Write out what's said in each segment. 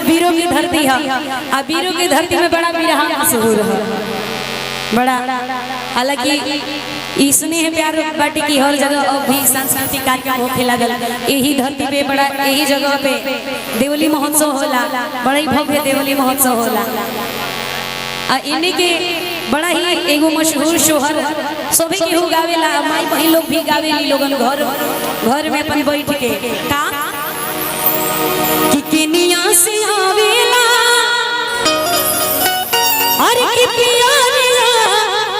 वीरों की धरती है। आ वीरों की धरती में बड़ा बिरहा मशहूर है बड़ा। हालांकि इसने प्यार बाटे की हर जगह अब भी सांस्कृतिक कार्यक्रम होखे लागल। यही धरती पे बड़ा यही जगह पे देवली महोत्सव होला, बड़ा ही भव्य देवली महोत्सव होला। आ इन्हीं के बड़ा ही एगो मशहूर शोहर सभी केहू गावेला, माई बहिन लोग भी गावेली लोगन घर घर में अपन बैठ के का कि केनिया से आवेला अरे कि पियरिया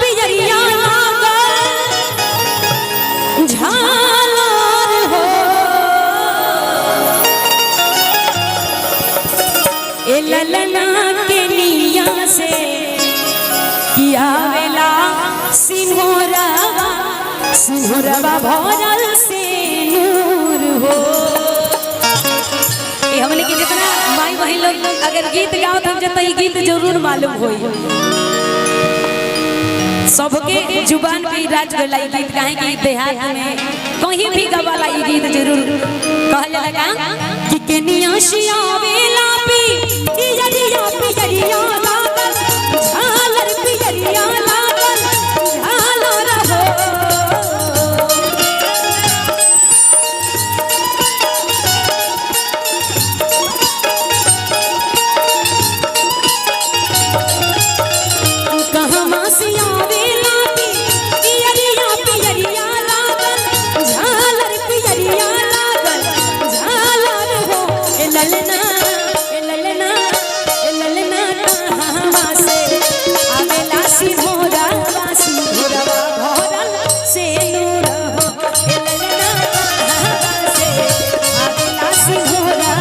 पियरिया लागल झालर हो। ए ललना के निया से किया वेला सिंहोरवा सिंहोरवा भरल से नूर हो। ये हमने के जितना माई बहन लोग अगर गीत गाओ हम जब ई गीत जरूर मालूम होई। सबके जुबान पे राज गला ई गीत, काहे कि देहात में कहीं भी गवाला ई गीत जरूर कहल जाला। का कि केनिया सियावेला पी पियरिया पियरिया लागल झालर पियरिया लागल झालर हो। कहवा से आवेला पी पियरिया पियरिया लागल झालर पियरिया लागल झालर हो। ए ललना ए ललना ए ललना कहवा से आवेला सिंहोरा सिंहोरवा भरल से नूर हो। ए ललना कहवा से आवेला सिंहोरा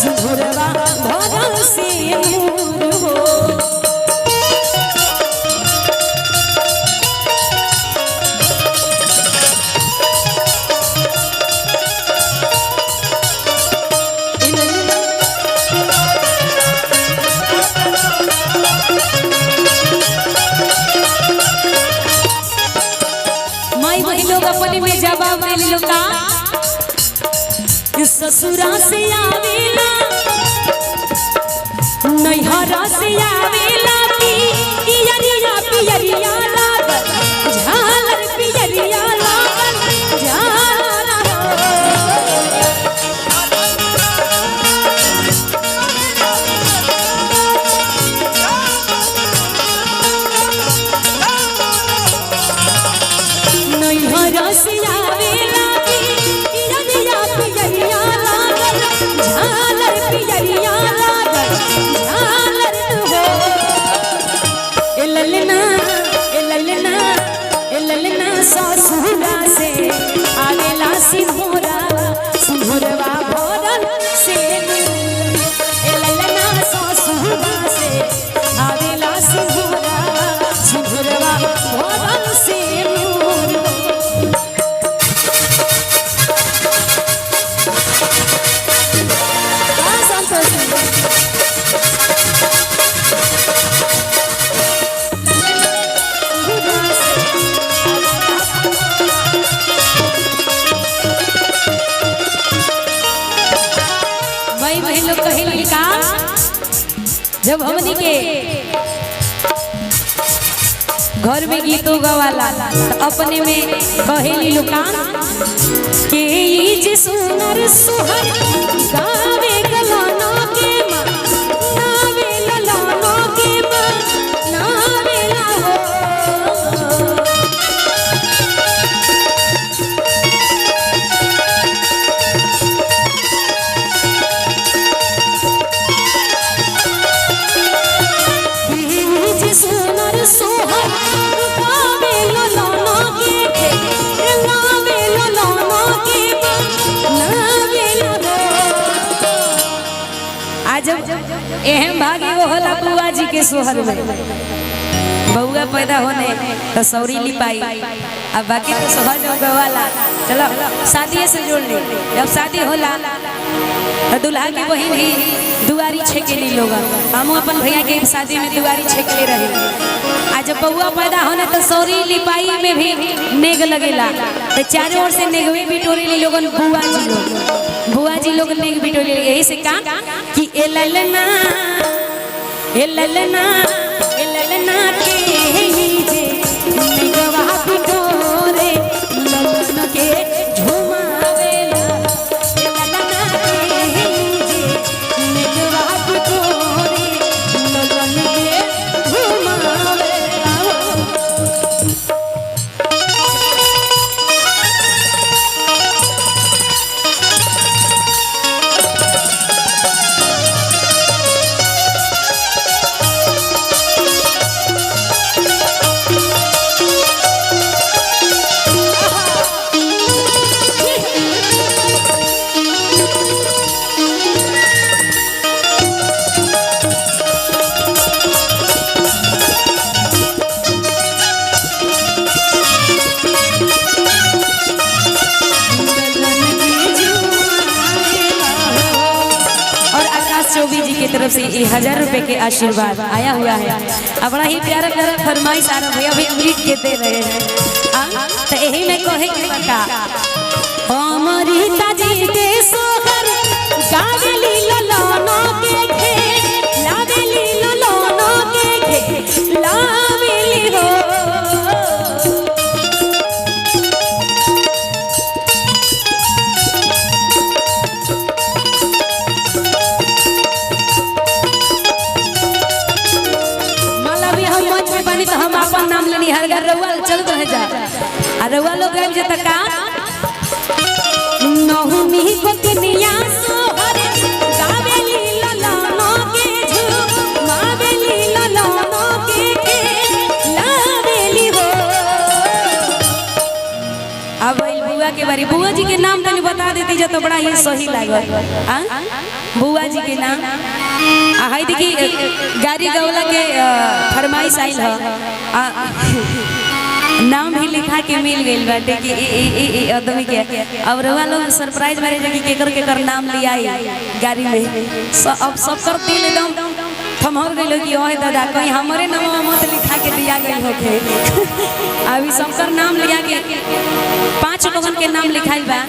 सिंहोरवा भरल से नूर हो। माई बहन लोग अपने में जवाब दे लो का ससुरा से आवेला नैहरा से आवेला पियरिया पियरिया लागल झालर पियरिया लागल झालर हो। नैहरा से आवेला पियरिया पियरिया लागल झालर पियरिया लागल झालर हो। ए ललना ए ललना ए ललना ससुरा से आवेला सिंहोरा सिंहोरवा भरल से नूर। ए ललना ससुरा से आवेला सिंहोरा सिंहोरवा भरल से नूर। का संतोष भाई बहन लोग कहेली का जब हमनी के घर में गीतो गवाला तो अपने में कहेली लोग का के ई जे सुनर सोहर गावे गलाना के माँ नावे ललाना के माँ नावे ला हो। बीज सुनर सोहर गावे ललाना के गावे ललाना के नावे ला हो। आज एहम भागी वो होला बुआ जी के सोहर में बउआ पैदा होने तो सौरी लिपाई, अब बाकी तो सहज हो गवाला। चलो शादी से जोड़ ली, जब शादी होला तो दुल्हा की बहन ही दुआरी छेके ली लोग। हम अपन भैया के शादी में दुआरी छेकले रहे। आ जब बउआ पैदा होने तो सौरी लिपाई में भी नेग लगेला, तो चारों ओर से नेगवे भी टोरे ली लोगन बुआ जी लोग। बुआ जी लोग नेक बिटोले यही से का कि ए ललना, ए ललना, ए ललना के नीचे निगवा बिटोरे ललन के झुमावेला। ए ललना के नीचे निगवा बिटोरे ललन के झुमावेला। और आकाश चौबे जी की तरफ से ये 1000 रुपए के आशीर्वाद आया हुआ है। अब बड़ा ही प्यारा प्यारा फरमाइश आ रहा भैया भी लिख के दे रहे हैं। आ तो यही में कहे के बता अमृता जी के सोहर गावेली ललना के खे लावेली ललना के खे लावेली हो। माला भी हम मंच पे बनी तो हम अपन नाम लेनी हर घर रउआ चल रहे जा आ रउआ लोग आबि जे त का नहुमी गोतनिया सोहर गावेली ललना के झुमावेली ललना के खे लावेली हो। अब आइल बुआ के बारी। बुआ जी के नाम तनी बता देती जो तो बड़ा ही सही लागल। आ बुआ जी के नाम आ हाय देखी गाड़ी गौला के फरमाइश आइल ह आ नाम भी लिखा के मिल गइल बाटे कि ई ई ई ई आदमी के। अब रउआ लोग सरप्राइज मारे जे कि केकर केकर नाम लियाई गाड़ी में। अब सबकर दिल एकदम थमहर गइल कि ओए दादा कहीं हमरे नाम मत लिखा के दिया गइल होखे। अभी सबकर नाम लिया के 5 लोगन के नाम लिखाइल बा।